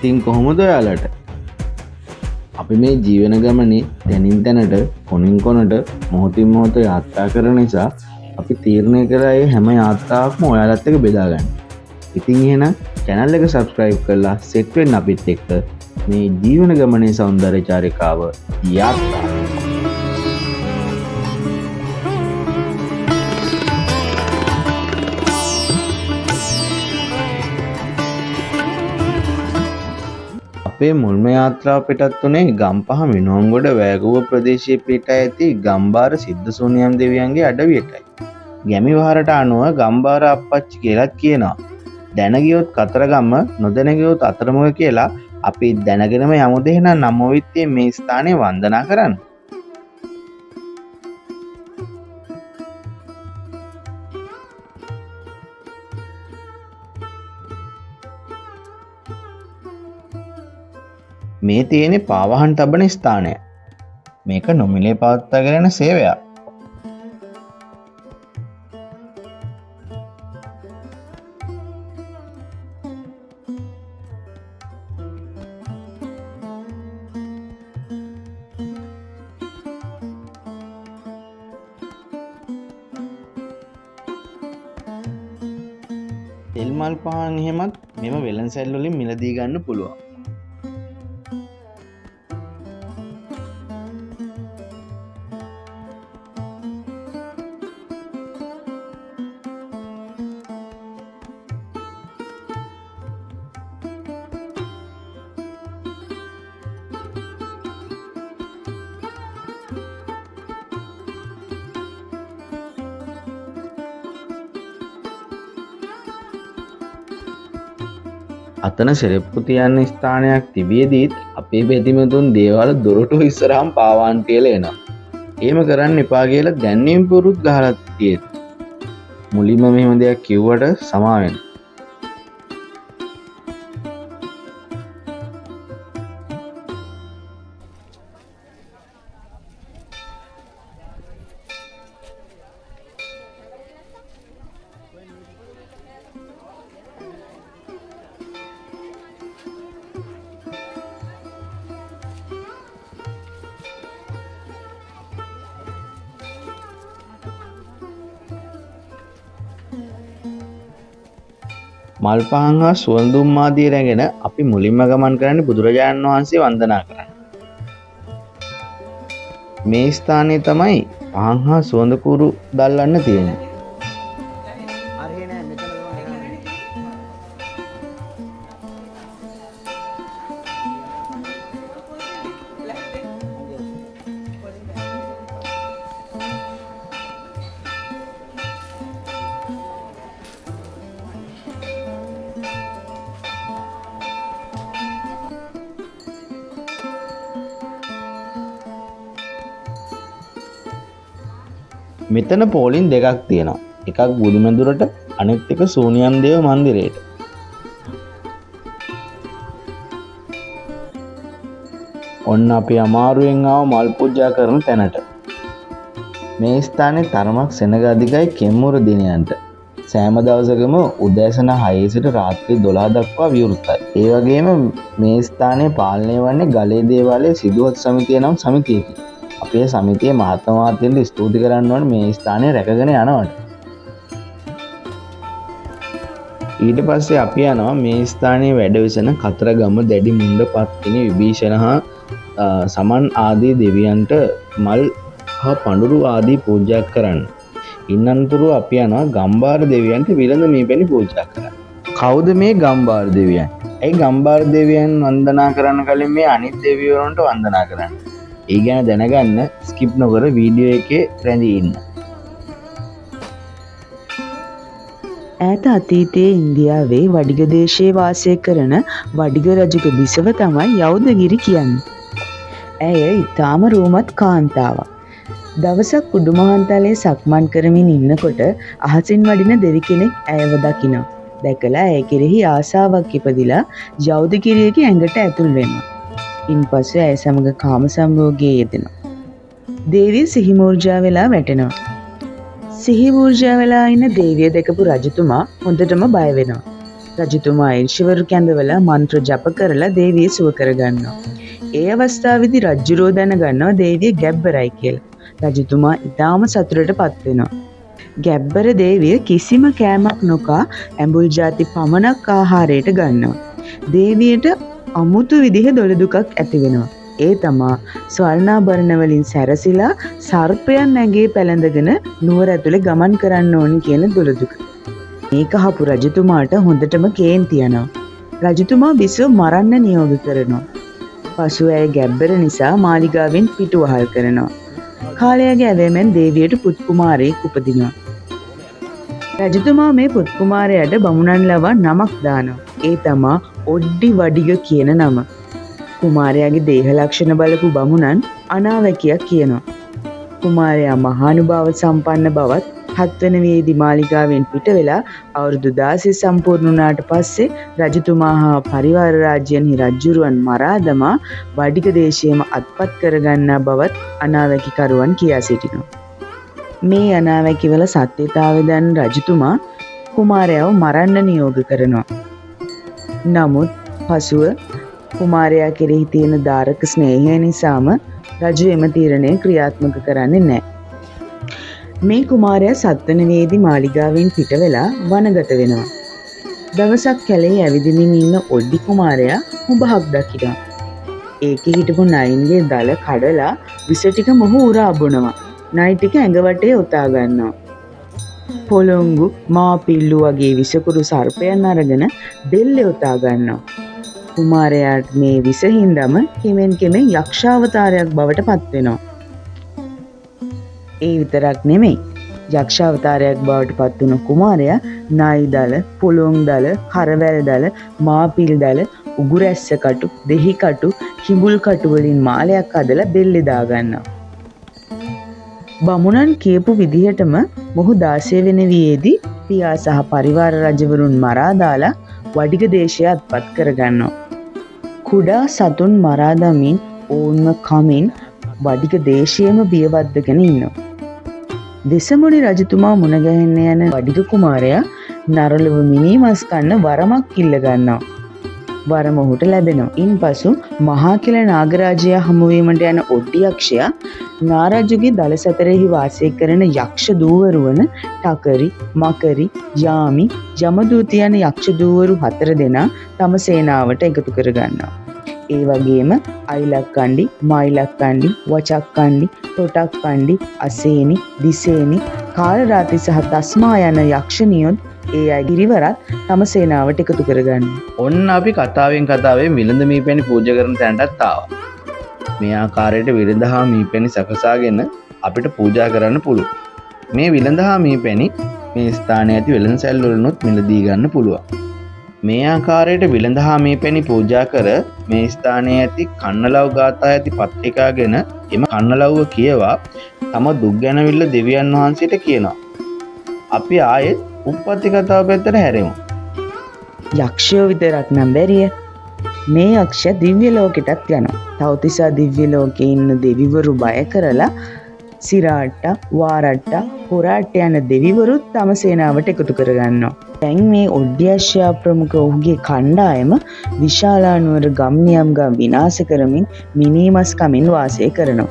ඉතින් කොහොමද ඔයාලට? අපි මේ ජීවන ගමනේ තැනින් තැනට කොනින් කොනට මොහොතින් මොහොත යාත්‍රා කරන නිසා අපි තීරණය කළා ඒ හැම යාත්‍රාවක්ම ඔයාලත් එක්ක බෙදා ගන්න. ඉතින් එහෙනම් channel එක subscribe කරලා set වෙන්න අපිත් එක්ක මේ ජීවන ගමනේ සෞන්දර්ය චාරිකාව යාත්‍රාව. අපේ මුල්ම යාත්‍රාව පිටත් වුණේ ගම්පහ මිනුවන්ගොඩ වෑගුව ප්‍රදේශයේ පිහිටා ඇති ගම්බාර සිද්ධසෝනියම් දෙවියන්ගේ අඩවියටයි. ගැමි වහරට අනුව ගම්බාර අප්පච්චි කියලත් කියනවා. දැන ගියොත් කතරගම, නොදැන ගියොත් අතරමඟ කියලා අපි දැනගෙනම යමුද එහෙනම් නමෝවිත්තේ මේ ස්ථානය වන්දනා කරන්න. මේ තියෙන්නේ පාවහන් තබන ස්ථානය. මේක නොමිලේ පවත්වාගෙන යන සේවයක්. තෙල් මල් පහන් එහෙමත් මෙම වෙළඳ සැල් වලින් මිලදී ගන්න පුළුවන්. අතන සෙරෙප්පු තියන්න ස්ථානයක් තිබියදීත් අපේ බෙතිමතුන් දේවාල දොරටු ඉස්සරහම පාවාන් තියලා එනවා. එහෙම කරන්න එපා කියලා දැන්වීම් පුරුත් ගහලා තියෙත්. මුලින්ම මෙහෙම දෙයක් කිව්වට සමා වෙන්න. මල් පහන් හා සුවඳ දුම් ආදිය රැගෙන අපි මුලින්ම ගමන් කරන්නේ බුදුරජාණන් වහන්සේ වන්දනා කරන්න. මේ ස්ථානය තමයි පහන් හා සුවඳ කූරු දල්වන්න තියෙන්නේ. මෙතන පෝලිං දෙකක් තියෙනවා. එකක් බුදුමැදුරට, අනිත් එක සෝනියම් දේව මන්දිරයට. ඔන්න අපි අමාරුවෙන් ආව මල් පූජා කරන තැනට. මේ ස්ථානයේ තරමක් සෙනග අධිකයි කෙම්මුර දිනයන්ට. සෑම දවසකම උදෑසන 6 සිට රාත්‍රී 12 දක්වා විවෘතයි. ඒ වගේම මේ ස්ථානය පාලනය වන්නේ ගලේ දේවාලයේ සිදුහත් සමිතිය නම් සමිතියකි. අපේ සමිතියේ මහත්ම මහත්මියන්ට ස්තුති කරන්න ඕනේ මේ ස්ථානය රැකගෙන යනවට. ඊට පස්සේ අපි යනවා මේ ස්ථානයේ වැඩවිසෙන කතරගම දැඩි මුණ්ඩ පත්තිනි විභීෂණ හා සමන් ආදී දෙවියන්ට මල් හා පඳුරු ආදී පූජා කරන්න. ඉන් අනතුරුව අපි යනවා ගම්බාර දෙවියන්ට විලඳ මීපැණි පූජා කරන්න. කවුද මේ ගම්බාර දෙවියන්? ඇයි ගම්බාර දෙවියන් වන්දනා කරන්න කලින් මේ අනිත් දෙවිවරුන්ට වන්දනා කරන්නේ? ඒ ගැන දැනගන්න ස්කිප් නොකර වීඩියෝ එකේ රැඳී ඉන්න. ඈත අතීතයේ ඉන්දියාවේ වඩිග දේශයේ වාසය කරන වඩිග රජුගේ බිසව තමයි යෞදගිරි කියන්නේ. ඇය ඉතාම රූමත් කාන්තාවක්. දවසක් උඩුමහන්තලේ සක්මන් කරමින් ඉන්නකොට අහසින් වඩින දෙවි කෙනෙක් ඇයව දකිනවා. දැකලා ඇය කෙරෙහි ආසාවක් ඉපදිලා යෞදගිරියගේ ඇඟට ඇතුල් වෙනවා. ඉන්පසු ඇය සමග කාම සම්භෝගයේ යෙදෙනවා. දේවිය සිහිමූර්ජා වෙලා වැටෙනවා. සිහිමූර්ජා වෙලා ඉන්න දේවිය දැකපු රජතුමා හොඳටම බය වෙනවා. රජතුමා ඍෂිවරු කැඳවලා මන්ත්‍ර ජප කරලා දේවිය සුව කරගන්නවා. ඒ අවස්ථාවේදී රජුරෝ දැනගන්නවා දේවිය ගැබ්බරයි කියලා. රජතුමා ඉතාම සතුටට පත් වෙනවා. ගැබ්බර දේවිය කිසිම කෑමක් නොකා ඇඹුල් ජාති පමණක් ආහාරයට ගන්නවා. දේවියට අමුතු විදිහ දොළ දුකක් ඇති වෙනවා. ඒ තමා ස්වර්ණාභරණ වලින් සැරසිලා සර්පයන් ඇඟේ පැලඳගෙන නුවර ඇතුලේ ගමන් කරන්න ඕනි කියන දොළ දුක. මේක අහපු රජතුමාට හොඳටම කේන්ති යනවා. රජතුමා බිසව මරන්න නියෝග කරනවා. පසුව ඇය ගැබ්බර නිසා මාලිගාවෙන් පිටුවහල් කරනවා. කාලයගේ ඇවෑමෙන් දේවියට පුත් කුමාරයෙක් උපදිනවා. රජතුමා මේ පුත් කුමාරයාට බමුණන් ලවා නමක් දානවා. ඒ තමා ඔඩ්ඩි වඩිග කියන නම. කුමාරයාගේ දේහ ලක්ෂණ බලපු බමුණන් අනාවැකියක් කියනවා. කුමාරයා මහානුභාව සම්පන්න බවත් හත්වන වියේදී මාලිගාවෙන් පිට වෙලා අවුරුදු 16 සම්පූර්ණ වුණාට පස්සේ රජතුමා හා පරිවාර රාජ්‍යයන්හි රජුරුවන් මරා දමා වඩිග දේශයම අත්පත් කරගන්නා බවත් අනාවැකිකරුවන් කියා සිටිනවා. මේ අනාවැකිවල සත්‍යතාවය දන්න රජතුමා කුමාරයාව මරන්න නියෝග කරනවා. නමුත් පසුව කුමාරයා කෙරෙහි තියෙන දාරක ස්නේහය නිසාම රජු එම තීරණය ක්‍රියාත්මක කරන්නේ නැහැ. මේ කුමාරයා සත්වන වියේදී මාලිගාවෙන් පිට වෙලා වනගත වෙනවා. දවසක් කැලේ ඇවිදිමින් ඉන්න ඔඩ්ඩි කුමාරයා හුඹහක් දකිනවා. ඒකේ හිටපු නයින්ගේ දල කඩලා විස ටික මොහු උරා බොනවා. නයි ටික ඇඟ වටේ ඔතා ගන්නවා. පොළොංගු, මාපිල්ලු වගේ විසකුරු සර්පයන් අරගෙන බෙල්ලේ ඔතා ගන්නවා. කුමාරයාට මේ විස හින්දාම කෙමෙන් කෙමෙන් යක්ෂාවතාරයක් බවට පත් වෙනවා. ඒ විතරක් නෙමෙයි, යක්ෂාවතාරයක් බවට පත් වුණු කුමාරයා නයි දල, පොළොං දල, කරවැල් දල, මාපිල් දල, උගුරැස්ස කටු, දෙහි කටු, කිඹුල් කටු වලින් මාලයක් හදලා බෙල්ලේ දාගන්නවා. බමුණන් කියපු විදිහටම මොහු 16 වෙනි වියේදී පියා සහ පරිවාර රජවරුන් මරා දාලා වඩිග දේශය අත්පත් කරගන්නවා. කුඩා සතුන් මරා දමින් ඔවුන්ව කමින් වඩිග දේශයම බියවද්දගෙන ඉන්නවා. දෙසමුනි රජතුමා මුණ ගැහෙන්න යන වඩිග කුමාරයා නරලුව මිනී මස් කන්න වරමක් ඉල්ල ගන්නවා. වරම ඔහුට ලැබෙනවා. ඉන්පසු මහා කෙල නාගරාජයා හමුවීමට යන ඔඩ්ඩි යක්ෂයා නාරජුගේ දල සතරෙහි වාසය කරන යක්ෂ දූවරු වන ටකරි, මකරි, යාමි, යමදූත යන යක්ෂ දූවරු 4 දෙනා තම සේනාවට එකතු කරගන්නවා. ඒ වගේම අයිලක්කණ්ඩි, මයිලක්කණ්ඩි, වචක්කණ්ඩි, තොටක්කණ්ඩි, අසේනි, දිසේනි, කාලරාත්‍රි සහ තස්මා යන යක්ෂණියොත් ඒ අය ගිරිවරත් තම සේනාවට එකතු කරගන්නවා. ඔන්න අපි කතාවෙන් කතාවෙන් විලඳ මීපැණි පූජා කරන තැනටත් ආවා. මේ ආකාරයට විලඳ හා මීපැණි සකසාගෙන අපිට පූජා කරන්න පුළුවන්. මේ විලඳ හා මීපැණි මේ ස්ථානයේ ඇති වෙළඳ සැල් වලිනුත් මිලදී ගන්න පුළුවන්. මේ ආකාරයට විලඳ හා මීපැණි පූජා කර මේ ස්ථානයේ ඇති කන්නලව් ගාථා ඇති පත්‍රිකාගෙන එම කන්නලව්ව කියවා තම දුක් ගැනවිල්ල දෙවියන් වහන්සේට කියනවා. අපි ආයෙත් උප්පත්ති කතාව පැත්තට හැරෙමු. යක්ෂයෝ විතරක් නම් බැරිය. මේ යක්ෂ දිව්‍ය ලෝකෙටත් යනවා. තවතිසා දිව්‍ය ලෝකේ ඉන්න දෙවිවරු බය කරලා සිරාට්ට, වාරට්ට, හොරාට්ට යන දෙවිවරුත් තම සේනාවට එකතු කරගන්නවා. දැන් මේ ඔඩ්ඩියශ්‍යා ප්‍රමුඛ ඔහුගේ කණ්ඩායම විශාලානුවර ගම් නියම් ගම් විනාශ කරමින් මිනීමස් කමින් වාසය කරනවා.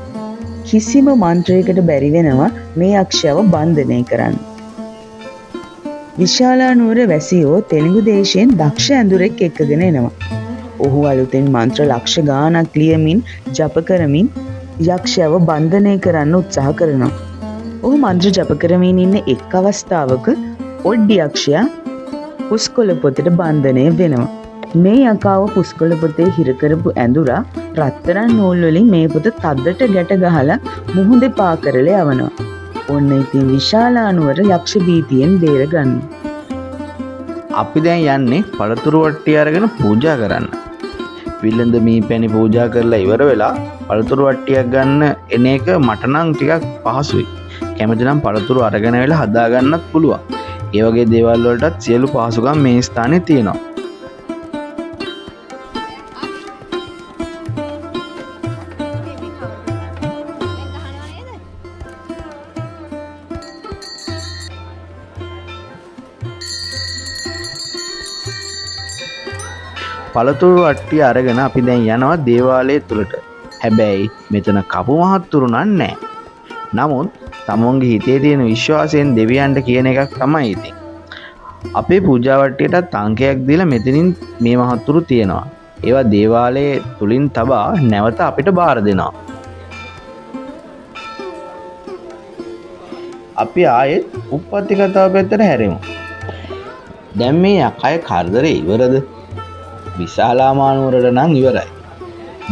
කිසිම මන්ත්‍රයකට බැරි වෙනවා මේ යක්ෂයව බන්ධනය කරන්න. විශාලානුවර වැසියෝ තෙලිඟු දේශයෙන් දක්ෂ ඇඳුරෙක් එක්කගෙන එනවා. ඔහු අලුතෙන් මන්ත්‍ර ලක්ෂ ගාණක් ලියමින් ජප කරමින් යක්ෂයව බන්ධනය කරන්න උත්සාහ කරනවා. ඔහු මන්ත්‍ර ජප කරමින් ඉන්න එක් අවස්ථාවක ඔඩ්ඩි යක්ෂයා පුස්කොළ පොතට බන්ධනය වෙනවා. මේ යකාව පුස්කොළ පොතේ හිර කරපු ඇඳුරා රත්තරන් නූල් වලින් මේ පොත තදට ගැට ගහලා මුහුදේ පා කරලා යවනවා. ඔන්න ඉතින් විශාලානුවර යක්ෂ භීතියෙන් බේරගන්න. අපි දැන් යන්නේ පළතුරු වට්ටිය අරගෙන පූජා කරන්න. විලඳ මී පැණි පූජා කරලා ඉවර වෙලා පළතුරු වට්ටියක් ගන්න එන එක මට නම් ටිකක් පහසුයි. කැමති නම් පළතුරු අරගෙන වෙලා හදාගන්නත් පුළුවන්. ඒ වගේ දේවල් වලටත් සියලු පහසුකම් මේ ස්ථානයේ තියෙනවා. පළතුරු වට්ටිය අරගෙන අපි දැන් යනවා දේවාලය තුලට. හැබැයි මෙතන කපු මහත්තුරු නම් නෑ. නමුත් තමුන්ගේ හිතේ තියෙන විශ්වාසයෙන් දෙවියන්ට කියන එකක් තමයි ඉතින්. අපේ පූජා වට්ටියටත් අංකයක් දීලා මෙතනින් මේ මහත්තුරු තියෙනවා. ඒවා දේවාලයේ තුලින් තබා නැවත අපිට බාර දෙනවා. අපි ආයෙත් උප්පත්ති කතාව පැත්තට හැරෙමු. දැන් මේ යකය කරදරේ ඉවරද? විශාලා මානුවරට නම් ඉවරයි.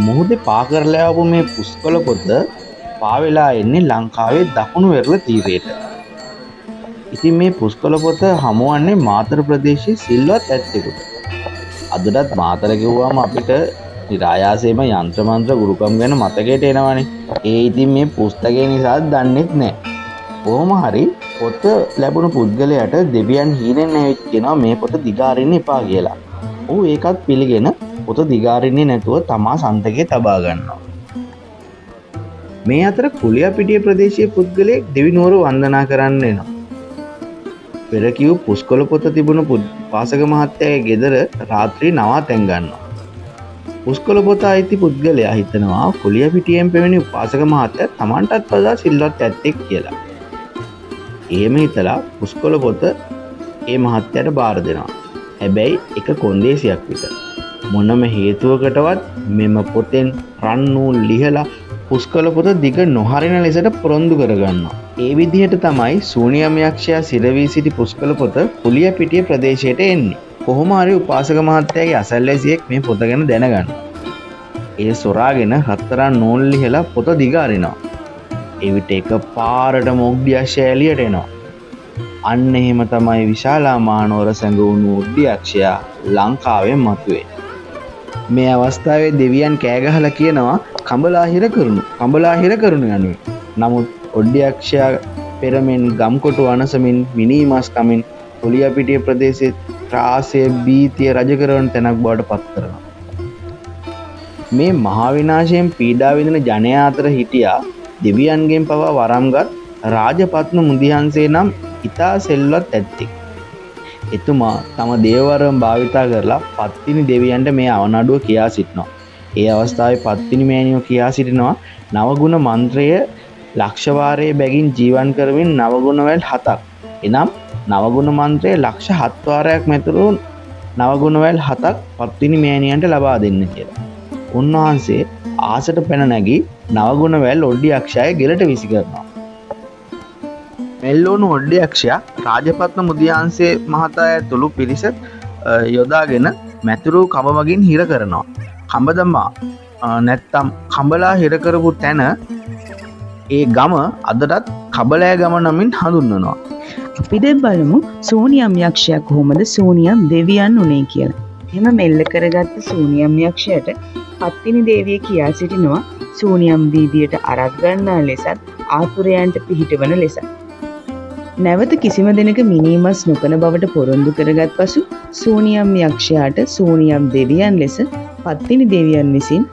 මුහුදේ පා කරලා ආපු මේ පුස්කොළ පොත පාවෙලා එන්නේ ලංකාවේ දකුණු වෙරළ තීරයට. ඉතින් මේ පුස්කොළ පොත හමුවන්නේ මාතර ප්‍රදේශයේ සිල්වත් ඇත්තෙකුට. අදටත් මාතර කිව්වම අපිට නිරායාසයෙන්ම යන්ත්‍ර මන්ත්‍ර ගුරුකම් ගැන මතකයට එනවනේ. ඒ ඉතින් මේ පුස්තකය නිසාත් දන්නෙත් නෑ. කොහොම හරි පොත ලැබුණු පුද්ගලයාට දෙවියන් හීනෙන් ඇවිත් කියනවා මේ පොත දිගාරින්න එපා කියලා. ඔහු ඒකත් පිළිගෙන පොත දිගාරින්නේ නැතුව තමා සන්තකේ තබා ගන්නවා. මේ අතර කුලියාපිටිය ප්‍රදේශයේ පුද්ගලයෙක් දෙවිනුවර වන්දනා කරන්න එනවා. පෙර කිව් පුස්කොළ පොත තිබුණු උපාසක මහත්තයාගේ ගෙදර රාත්‍රී නවාතැන් ගන්නවා. පුස්කොළ පොත අයිති පුද්ගලයා හිතනවා කුලියාපිටියෙන් පැමිණි උපාසක මහත්තයා තමන්ටත් වඩා සිල්වත් ඇත්තෙක් කියලා. එහෙම හිතලා පුස්කොළ පොත ඒ මහත්තයාට බාර දෙනවා. හැබැයි එක කොන්දේසියක් විතර. මොනම හේතුවකටවත් මෙම පොතෙන් රන් නූල් ලිහලා පුස්කොළ පොත දිග නොහරින ලෙසට පොරොන්දු කරගන්නවා. ඒ විදිහට තමයි සූනියම් යක්ෂයා සිරවී සිටි පුස්කොළ පොත කුලියාපිටිය ප්‍රදේශයට එන්නේ. කොහොම හරි උපාසක මහත්තයාගේ අසල්වැසියෙක් මේ පොත ගැන දැනගන්නවා. ඒ සොරාගෙන රත්තරන් නූල් ලිහලා පොත දිග අරිනවා. එවිට එක පාරට මොග්ඩියක්ෂයා එළියට එනවා. අන්න එහෙම තමයි විශාලා මහනුවර සැඟවුණු ඔඩ්ඩියක්ෂයා ලංකාවෙන් මතුවේ. මේ අවස්ථාවේ දෙවියන් කෑ ගහලා කියනවා කඹලා හිර කරනු, කඹලා හිර කරනු යනුවෙන්. නමුත් ඔඩ්ඩියක්ෂයා පෙරමෙන් ගම්කොටු අනසමින් මිනී මස් කමින් කුලියාපිටිය ප්‍රදේශයේ ත්‍රාසය භීතිය රජ කරවන තැනක් බවට පත් කරනවා. මේ මහා විනාශයෙන් පීඩා විඳින ජනයා අතර හිටියා දෙවියන්ගෙන් පවා වරම්ගත් රාජපත්න මුදියන්සේ නම් ඉතා සෙල්වත් ඇත්තෙක්. එතුමා තම දේවවරම් භාවිතා කරලා පත්තිනි දෙවියන්ට මේ අවනඩුව කියා සිටිනවා. ඒ අවස්ථාවේ පත්තිනි මෑණියෝ කියා සිටිනවා නවගුණ මන්ත්‍රය ලක්ෂ වාරයේ බැගින් ජීවන් කරමින් නවගුණ වැල් 7ක්. එනම් නවගුණ මන්ත්‍රය ලක්ෂ 7 වාරයක් මැතුරු නවගුණ වැල් 7ක් පත්තිනි මෑණියන්ට ලබා දෙන්න කියලා. උන්වහන්සේ ආසට පැන නැගී නවගුණ වැල් ඔඩ්ඩියක්ෂයාගේ ගෙලට විසි කරනවා. මෙල්ලෝනු ඔඩ්ඩියක්ෂයා රාජපත්න මුදියන්සේ මහතා ඇතුළු පිරිස යොදාගෙන මැතුරු කඹ මගින් හිර කරනවා. කඹ දමා නැත්තම් කඹලා හිර කරපු තැන ඒ ගම අදටත් කබලෑ ගම නමින් හඳුන්වනවා. අපි දැන් බලමු සෝනියම් යක්ෂයා කොහොමද සෝනියම් දෙවියන් උනේ කියලා. එහෙම මෙල්ල කරගත්ත සෝනියම් යක්ෂයාට පත්තිනි දේවිය කියා සිටිනවා සෝනියම් වීදියට අරක් ගන්නා ලෙසත් ආතුරයන්ට පිහිටවන ලෙසත්. නැවත කිසිම දිනක මිනීමස් නොකන බවට පොරොන්දු කරගත් පසු සෝනියම් යක්ෂයාට සෝනියම් දෙවියන් ලෙස පත්තිනි දෙවියන් විසින්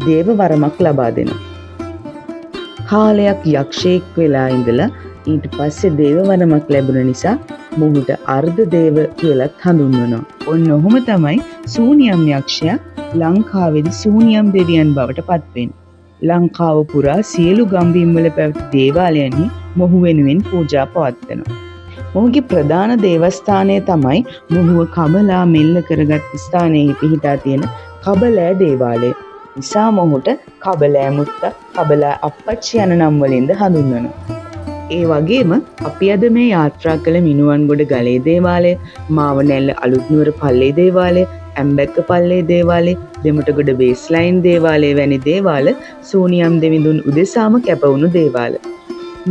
දේව වරමක් ලබා දෙනවා. කාලයක් යක්ෂයෙක් වෙලා ඉඳලා ඊට පස්සේ දේව වරමක් ලැබුණ නිසා මොහුට අර්ධ දේව කියලත් හඳුන්වනවා. ඔන්න ඔහොම තමයි සූනියම් යක්ෂයා ලංකාවේදී සූනියම් දෙවියන් බවට පත්වෙන්නේ. ලංකාව පුරා සියලු ගම්බිම්වල පැවති දේවාලයන්හි මොහු වෙනුවෙන් පූජා පවත්වනවා. මොහුගේ ප්‍රධාන දේවස්ථානය තමයි මොහුව කබලා මෙල්ල කරගත් ස්ථානයේ පිහිටා තියෙන කබලෑ දේවාලය. නිසා මොහුට කබලෑ මුත්තා, කබලෑ අප්පච්චි යන නම් වලින්ද හඳුන්වනවා. ඒ වගේම අපි අද මේ යාත්‍රා කළ මිනුවන්ගොඩ ගලේ දේවාලය, මාවනැල්ල අලුත්නුවර පල්ලේ දේවාලය, ඇම්බැක්ක පල්ලේ දේවාලය, දෙමටගොඩ බේස්ලයින් දේවාලය වැනි දේවාල සූනියම් දෙවිඳුන් උදෙසාම කැපවුණු දේවාල.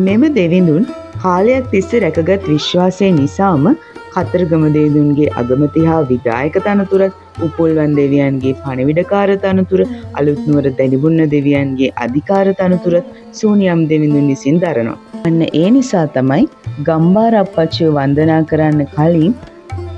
මෙම දෙවිඳුන් කාලයක් තිස්සේ රැකගත් විශ්වාසය නිසාම කතරගම දෙවිඳුන්ගේ අගමැති හා විධායක තනතුරත්, උපුල්වන් දෙවියන්ගේ පණිවිඩකාර තනතුර, අලුත්නුවර දැනිබුන්න දෙවියන්ගේ අධිකාර තනතුරත් සූනියම් දෙවිඳුන් විසින් දරනවා. අන්න ඒ නිසා තමයි ගම්බාර අප්පච්චිව වන්දනා කරන්න කලින්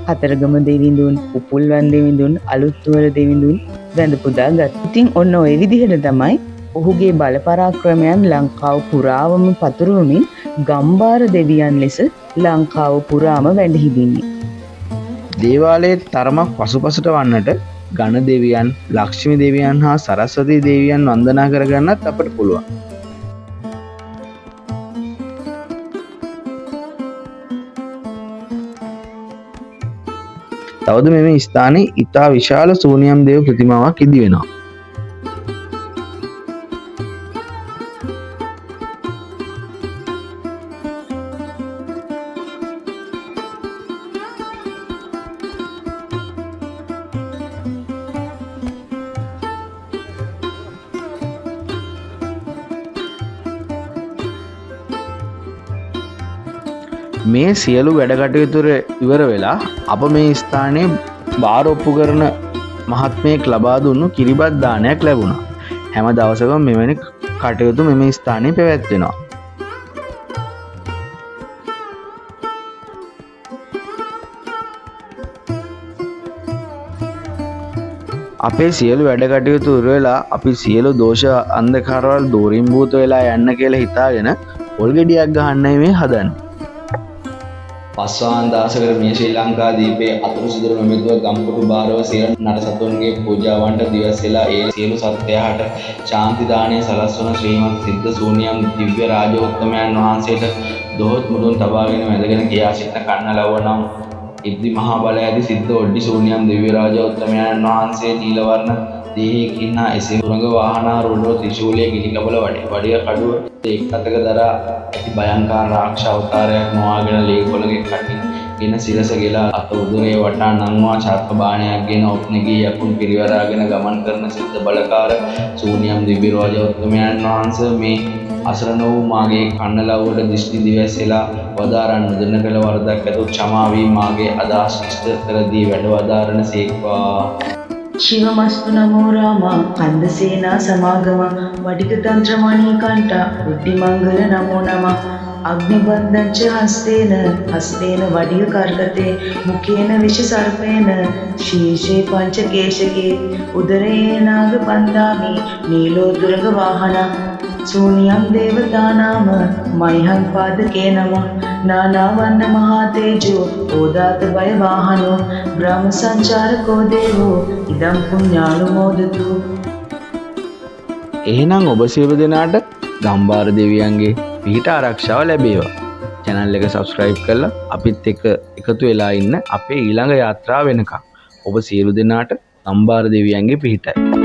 කතරගම දෙවිඳුන්, උපුල්වන් දෙවිඳුන්, අලුත්නුවර දෙවිඳුන් වැඳ පුදා ගත්තේ. ඉතින් ඔන්න ඔය විදිහට තමයි ඔහුගේ බල පරාක්‍රමයන් ලංකාව පුරාවම පතුරවමින් ගම්බාර දෙවියන් ලෙස ලංකාව පුරාම වැඩ හිඳින්නේ. දේවාලයේ තරමක් පසුපසට වන්නට ගණ දෙවියන්, ලක්ෂ්මී දෙවියන් හා සරස්වතී දෙවියන් වන්දනා කරගන්නත් අපට පුළුවන්. තවද මෙම ස්ථානයේ ඉතා විශාල සූනියම් දේව ප්‍රතිමාවක් ඉදි වෙනවා. මේ සියලු වැඩ කටයුතු ඉවර වෙලා අප මේ ස්ථානයේ බාර ඔප්පු කරන මහත්මයෙක් ලබා දුන්නු කිරිබත් දානයක් ලැබුණා. හැම දවසකම මෙවැනි කටයුතු මෙම ස්ථානයේ පැවැත්වෙනවා. අපේ සියලු වැඩ කටයුතු ඉවර වෙලා අපි සියලු දෝෂ අන්ධකාරවල දෝරින් භූත වෙලා යන්න කියලා හිතාගෙන පොල් ගෙඩියක් ගහන්නයි මේ හදන්නේ. පස්වාන් දාසකර මේ ශ්‍රී ලංකා දීපයේ අතුරු සිදුරු නොමිතුව ගම්පොටු භාරව සියලු නරසතුන්ගේ පූජාවන්ට දිවස් වෙලා ඒ සියලු සත්වයාට ශාන්ති දානය සලස්වන ශ්‍රීමත් සිද්ධ සූනියම් දිව්‍ය රාජෝත්තමයන් වහන්සේට දොහොත් මුදුන් තබාගෙන වැඳගෙන කියා සිටින කන්නලව්ව නම් ඉද්දි මහා බලය ඇති සිද්ධ ඔඩ්ඩි සූනියම් දිව්‍ය රාජෝත්තමයන් වහන්සේ නීල වර්ණ දේහයකින් හා එසේ සුරංග වාහනාරූಢව ත්‍රිශූලයේ ගිනි කබල වඩිය කඩුව එක් අතක දරා ඇති භයංකාර රාක්ෂ අවතාරයක් නොවාගෙන ලේ කොළගේ කටින් ගෙන සිරස ගෙලා අත උදරයේ වටා නංවා සර්ප බාණයක් ගෙන ඔප්නගී යකුන් පිරිවරාගෙන ගමන් කරන සිද්ධ බලකාර සූනියම් දිව්‍ය රාජෝත්තමයන් වහන්සේ මේ අසරණ වූ මාගේ කන්නලව්වට දෘෂ්ටි දිවැස්සෙලා වදාරන්න දෙන කළ වරදක් ඇතොත් ක්ෂමා වී මාගේ අදහස් ඉෂ්ට කර දී වැඩ වදාරන සේක්වා. ಶಿವಮಸ್ತು ನಮೋ ರಾಮ ಕಂದಸೇನಾ ಸಮಾಗಮ ವಡಿಗತಂತ್ರಮಣಿಕಂಠ ಬುದ್ಧಿಮಂಗಲ ನಮೋ ನಮಃ. ಅಗ್ನಿಬಂಧಂಚ ಹಸ್ತೇನ ಹಸ್ತೇನ ವಡಿಗಕರ್ಕತೆ ಮುಖೇನ ವಿಷಸರ್ಪೇಣ ಶೀರ್ಷೆ ಪಂಚಕೇಶಕೆ ಉದರೇ ನಾಗಬಂಧಾಮಿ ನೀಲೋದುರಗವಾಹನ ಸೂನ್ಯಂ ದೇವತಾನಾಮ ಮಹ್ಯಂ ಪಾದಕೆ ನಮಃ. ನಾನಾವರ್ಣ ಮಹಾತೇಜೋ ಓದಾತ ಭಯವಾಹನೋ ಬ್ರಹ್ಮ ಸಂಚಾರಕೋ ದೇವೋ ಇದಂ ಪುಣ್ಯಾನುಮೋದತು. එහෙනම් ඔබ සියලු දෙනාට ගම්බාර දෙවියන්ගේ පිහිට ආරක්ෂාව ලැබේවා. චැනල් එක සබ්ස්ක්‍රයිබ් කරලා අපිත් එක්ක එකතු වෙලා ඉන්න අපේ ඊළඟ යාත්‍රාව වෙනකම් ඔබ සියලු දෙනාට ගම්බාර දෙවියන්ගේ පිහිටයි.